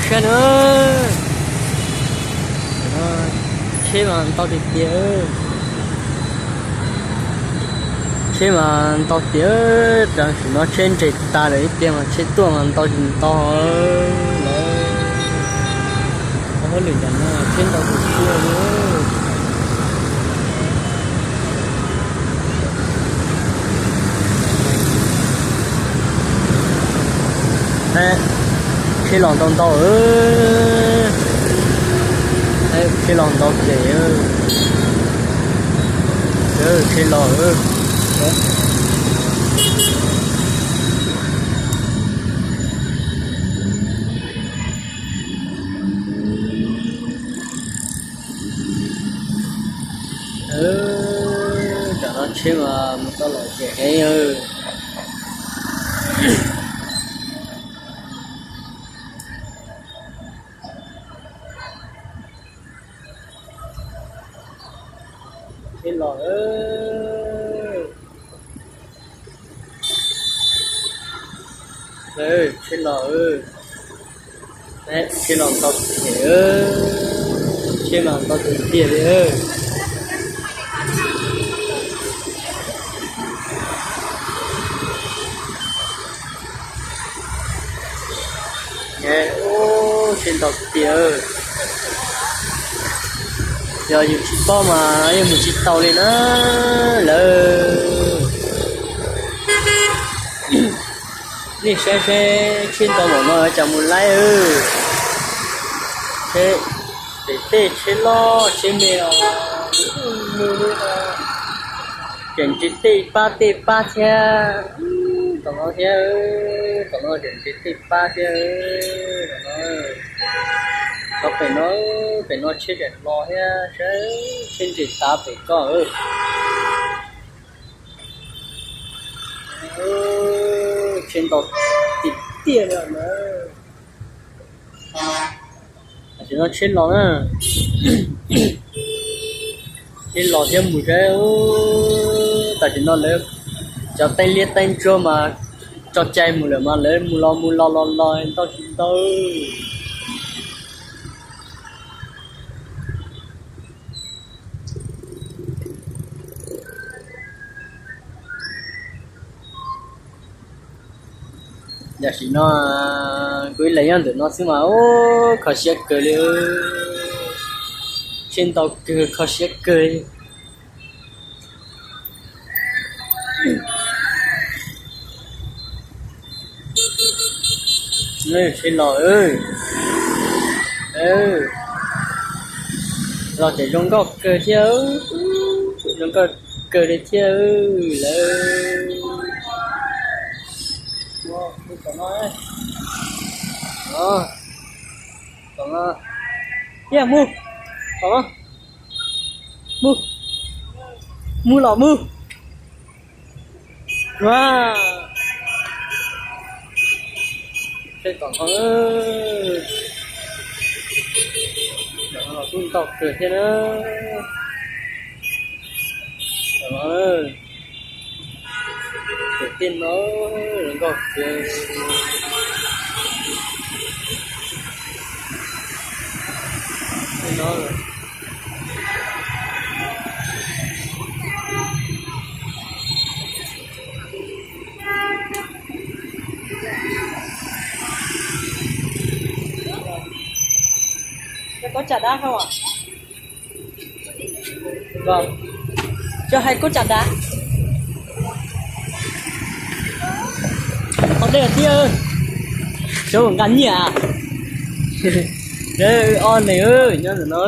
Saib na, tsheb mas ntau tiag tiag, tsheb mas ntau tiag, tam sim no tsheb nres tas lawm ib pliag mas tsheb tuaj mas ntau tsis ntau lawm. Hauj lwm ntawm no tsheb ntau tiag tiag li. Tsheb los ntau ntau, tsheb los ntau ces, tsheb los. Tam no tsheb mas mus tau lom zem heev. Tsheb los, tsheb los, tsheb los ntau tiag, tsheb los ntau tiag tiag li. Tsheb ntau tiag, yog yus tsis paub mas yeej mus tsis tau li na lawm. Nej saib seb tsheb ntau npaum no cas mus laib. Tsheb, tej tsheb loj tsheb me os, tseem ntsib tej pab tej pab thiab. Tom no thiab, tom no tseem ntsib tej pab thiab. Tom no, pem no, pem no tsheb tseem los thiab, tsheb nres tav pem ko. Tsheb ntau tiag tiag li na. Tam sim no tsheb los na, tsheb los thiab mus seb. Tam sim no lawv cov teeb liab teeb ntsuab mas tso cai mus lawm mas lawv mus los mus los los los ntau tsis ntau. Tam sim no kuv ib leeg nyob ntawm no xwb mas ub kho siab kawg li, tsheb ntau kawg kho siab kawg li. Tsheb los, los ces zoo nkauj kawg thiab, zoo nkauj kawg li thiab lawm. Tom no, mus, tom no, mus, mus los mus. Tsheb tom no, tom no los kuj ntau kawg thiab na. Tom no, tej no zoo nkauj kawg. Tej no Koj tsam dab, koj hais koj tsam dab. Qhov dej tiag, sawv nqa nyiaj. Ob neeg nyob ntawm no.